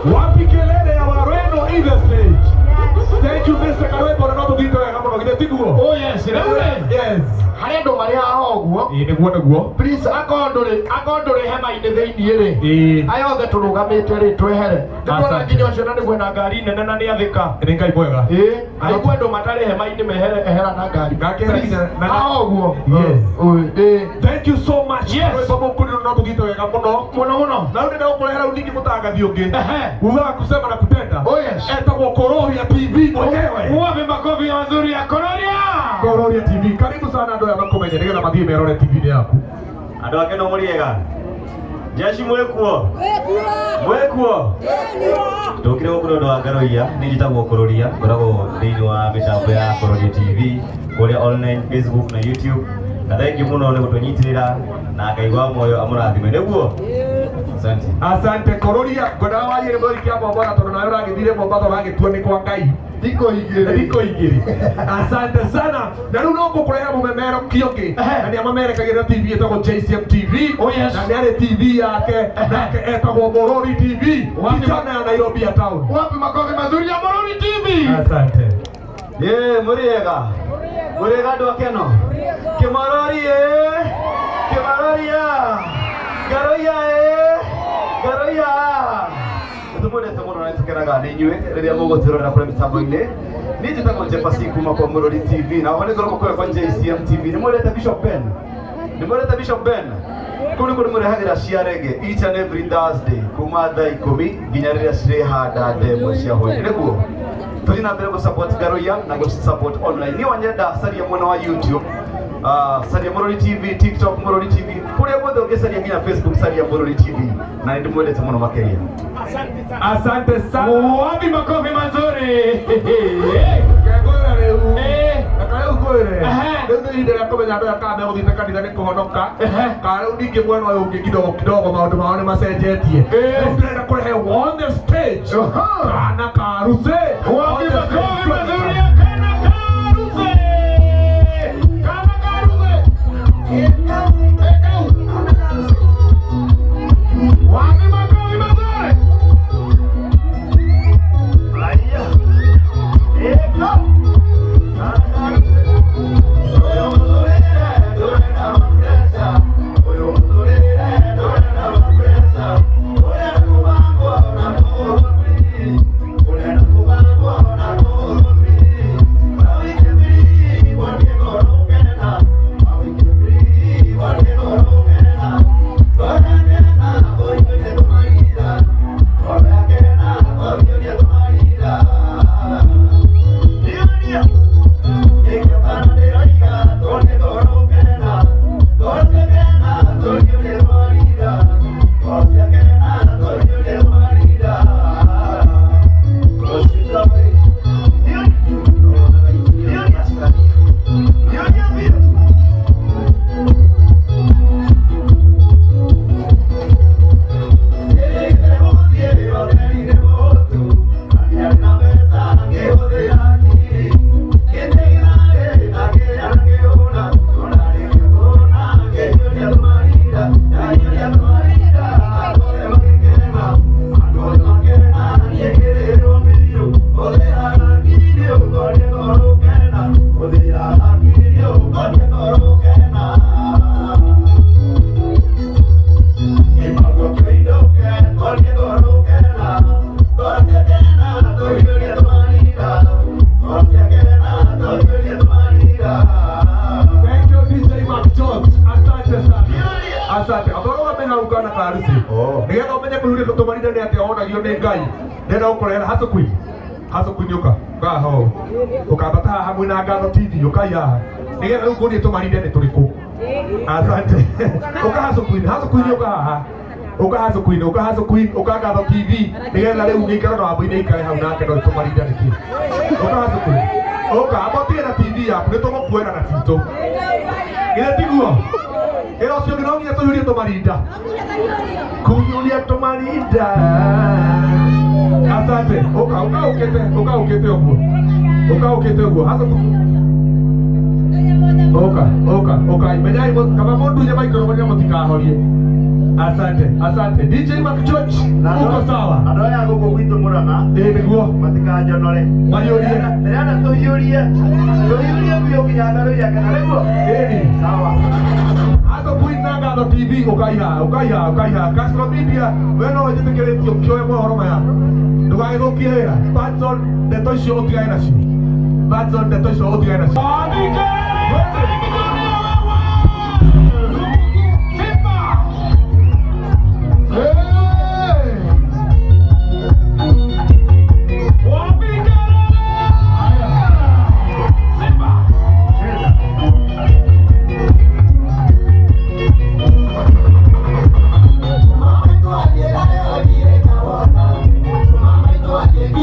Wapi kelele ya Wareno in the stage? Thank you, Mr. Karwembo, na no tũthiĩte wega mũno, githĩ tiguo? Oh yes, rĩu rĩ, Yes. harĩ andũ marĩ haha ũguo. Ĩĩ, nĩguo nĩguo. Please, akorwo ndũrĩ hema-inĩ thĩiniĩ rĩ, aya othe tũrũgamĩte rĩ, twehere. Nĩtuona Asante. nginya ũcio na nĩguo na ngari nene na nĩ athĩka. Nĩ Ngai mwega. Ĩĩ, aigua andũ matarĩ hema-inĩ mehere, ehera na ngari. Ngakĩhera Please, nginya na- haha ũguo. Yes. Ũĩ, ĩĩ. Thank you so much. Yes. Rwĩmbo mũkũrĩrwo no tũthiĩte wega mũno. Mũno mũno. Na rĩu ndĩrenda gũkũrehera rĩu ningĩ mũtangathi ũngĩ. Ugaga kusema na kutenda. Oh yes. Etagwo Kororia TV mwenyewe. Wapi makofi mazuri ya Kororia? Kororia TV. Karibu sana andũ aya makũmenye nĩgetha mathiĩ merore TV-inĩ yaku. Andå ake no må rĩega jeshi mwĩkuo mwĩkuo ndåkire gå kå nä å ndå wa ngaroia nä njätagwo kårå ngoragwo thä inä wa mä tambo ya Kũrũria TV kũrĩa online, Facebook na YouTube, na thengiå må no nä gå tå nyitä rä ra na Ngai wa muoyo amå rathime nä guo. Asante. Asante Kororia, ngwendaga warie nĩ mweri kĩa Mombatha tondũ nawe ũragĩthire Mombatha ũragĩtua nĩ kwa Ngai. Thikũ igĩrĩ. Thikũ igĩrĩ. Asante sana. Na rĩu no ngũkũrehera mũmemero kĩũngĩ na nĩ amamerekagĩra TV ĩtagwo JCM TV. Oh, yes. Na nĩ arĩ TV yake nake etagwo Morori TV. Kijana ya Nairobi ya town. Wapi makofi mazuri ya Morori TV? Asante. Ye mũrĩega mũrĩega andũ akeno kĩmarori ĩ kĩmaroria ngaroia ĩ ngaroia nĩtũmwendete mũno na nĩtũkenaga nĩ inyuĩ rĩrĩa mũgũtwĩrorera kũrĩa mĩtambo-inĩ. Niĩ njĩtagwo Jefasi kuma kwa Mũrori TV na oho nĩngoragwo kũrĩa kwa JCM TV. Nĩmwendete Bishop Ben? Nĩmwendete Bishop Ben? Kũu nĩkuo ndĩmũrehagĩra cia rege each and every Thursday kuma thaa 10 nginya rĩrĩa cirĩhanda ndemwa cia hwaĩ-inĩ, nĩguo tũthiĩ na mbere gũ-support Ngaroia na gũ-support online. Niĩ wanyenda caria mwena wa YouTube, caria Mũrori TV, TikTok Mũrori TV, kũrĩa guothe ũngĩcaria nginya Facebook caria Mũrori TV, na nĩ ndĩmwendete mũno makĩria. Asante sana. Wapi makofi mazuri? Ngengwĩra rĩu. Reke rĩu ngwĩre. Rĩu nĩ ihinda rĩa kũmenya andũ aya kana megũthiĩte kanitha nĩ kũhonoka. Kana rĩu ningĩ mwena ũyũ ũngĩ kidogo kidogo maũndũ mao nĩ macenjetie. Rĩu ndĩrenda kũrehe on the stage. Kana Karuse. Wapi makofi mazuri ya Kana Karuse? Kana Karuse. Wapi makofi mazuri? Aya. Eko. Ũyũ mũtũrĩre ndũrenda mapressure. Ũyũ mũtũrĩre ndũrenda mapressure. Ũrenda kũbangwo na kũhũrwo free. Ũrenda kũbangwo na kũhũrwo free. Mawike free, wandie ngoro ũkena. Mawike free, wandie ngoro ũkena. Ngoro yakena, ũiyũrie tũmarinda. Ngoro yakena, ũiyũrie tũmarinda. Ndio, ndio. Ikĩbana ndĩroiga tũndĩ ngoro ũkena. Ngoro ciakena, tũiyũrie tũmarinda. Ngoro ciakena, tũiyũrie tũmarinda. Ndio, ndio, ndio, ndio, ndio. Thank you, DJ Mark Jones. Asante sana. Asante. Aboro wa mena ukana Karuse. Oh. Nĩgetha ũmenye kũhuria tũmarinde nĩ atĩa wonagio nĩ Ngai. Ndĩrenda gũkũrehera Hustle Queen. Hustle Queen ũka. Ũka ho. Ũkambata haha hamwe na Ngatho TV ũkai haha. Nĩgetha rĩu nguonie tũmarinde nĩ tũrĩkũ. Asante. Ũka Hustle Queen. Hustle Queen ũka haha. Ũka Hustle Queen, ũka Hustle Queen, ũka Ngatho TV. Nĩgetha rĩu gĩikaro na wambui-inĩ ikare hau nake no tũmarinda nĩkĩ. Ũka Hustle Queen. Ũka, amba ũtige na TV yaku nĩ tũgũkuoera na citũ. Githĩ tiguo? Ĩra ũcio ũngĩ no nginya tũiyũrie tũmarinda. Kuyuria tũmarinda. Asante. Ũka, ũka ũkĩte, ũka ũkĩte ũguo. Ũka ũkĩte ũguo. Hasa ũka, ũka, ũka. Menyai kaba mũndunye maikrofoni na mũtikahorie. Asante, asante. DJ Mark George, uko sawa? Andũ aya gũkũ Gwitũ Mũrang'a. Ĩĩ nĩguo. Matikanjonore. Mahiũrie. Ndĩrenda tũhiũrie, tũhiũrie biũ nginya ngarũiya kana nĩguo. Ĩni. Sawa. Haco Queen na Ngatho TV, ũkaiha, ũkaiha, ũkaiha. Castro Media, we no wĩtĩkĩrĩtio kĩoe mohoro maya, ndũgagĩthũkie wĩra. Patson, ndeto icio ũtigane nacio. Patson, ndeto icio ũtigane nacio. Thank you.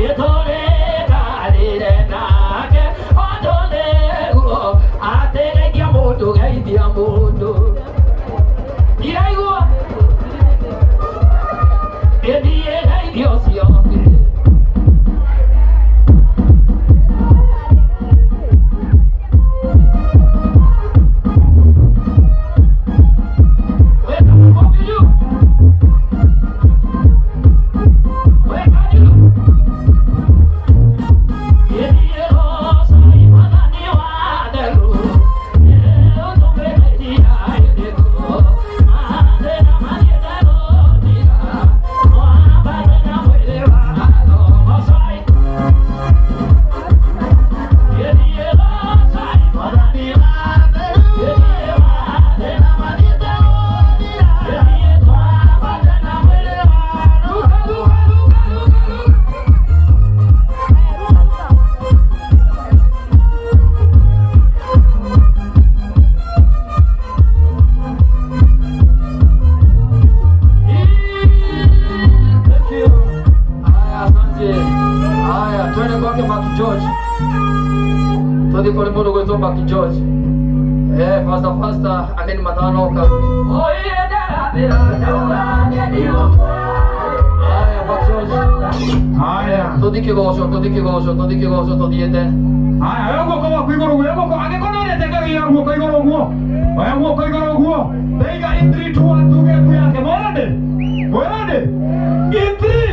Ĩtũrĩkanĩre nake otũnĩguo atĩgeithia mũndũ geithia mũndũ iraigua ĩthiĩ geithia ũcio ũngĩ. Weka makofi juu. Weka juu. Thank you. Haya, asante. Haya, twende kwake Mark George. Twende kwa mundu gwitwo Mark George. Eh, faster faster, ageni matanoka. Haya, Mark George. Haya. Tuthi kigoco, tuthi kigoco, tuthi kigoco tuthiete. Haya, oya guoko gwaku igũrũ guo, oya guoko, angĩkorwo nĩ ũrĩte Ngai oya guoko igũrũ guo. Oya guoko igũrũ guo. Ndaiga in 3 2 1 tuge nguo yake. Mwerende? Mwerende? In 3